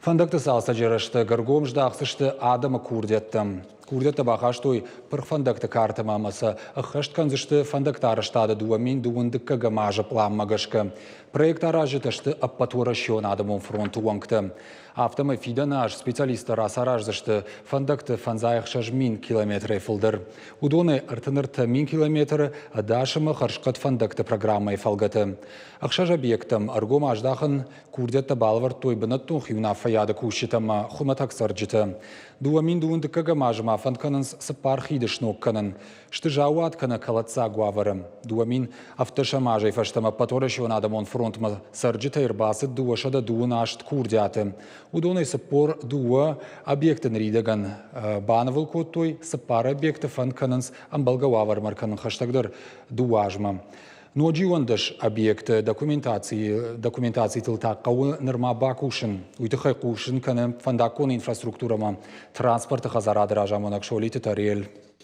Фӕндӕгты цалцӕджы рӕстӕг ӕргом здахдзысты адӕмы курдиӕттӕм. Курдиӕттӕ бахастой пырх фӕндӕгты картӕмӕ ӕмӕ сӕ ӕххӕст кӕндзысты фӕндӕгты арӕзтады 2012 азы пъланмӕ гӕсгӕ. Проект аразджытӕ сты Ӕппӕтуӕрӕсеон адӕмон фронты уӕнгтӕ. Афтӕмӕй фидӕны аз специалисттӕ рацараздзысты фӕндӕгты 56 000 километрӕй фылдӕр. Уыдонӕй 33 000 километры ӕдас ӕмӕ хӕрзхъӕд фӕндӕгты программӕйы фӕлгӕты. Ӕхсӕз объекттӕм ӕргом аздахын курдиӕттӕ балӕвӕрдтой бынӕттон хиуынаффӕйады кусджытӕ ӕмӕ хуымӕтӕг цӕрджытӕ. 2000 дыккӕгӕм азы ма фӕнд кӕнынц цыппар хиды сног кӕнын. Сты заууат кӕнӕ кӕлӕддзаг уавӕры. 2017 азӕй фӕстӕмӕ Ӕппӕтуӕрӕсеон адӕмон фронтмӕ цӕрджытӕй ӕрбацыд 228 курдиаты. Уыдонӕй 42 объекты ныридӕгӕн банывыл кодтой, цыппар объекты фӕнд кӕнынц ӕмбӕлгӕ уавӕрмӕ ӕркӕнын хӕстӕгдӕр дыууӕ азмӕ. Ноджы иуӕндӕс объекты документацитыл та хъӕуы нырма бакусын. Уый тыххӕй хъусын кӕны фӕндаггон инфраструктурӕмӕ транспорты хӕдзарады разамонӕг Солиты Тариэль.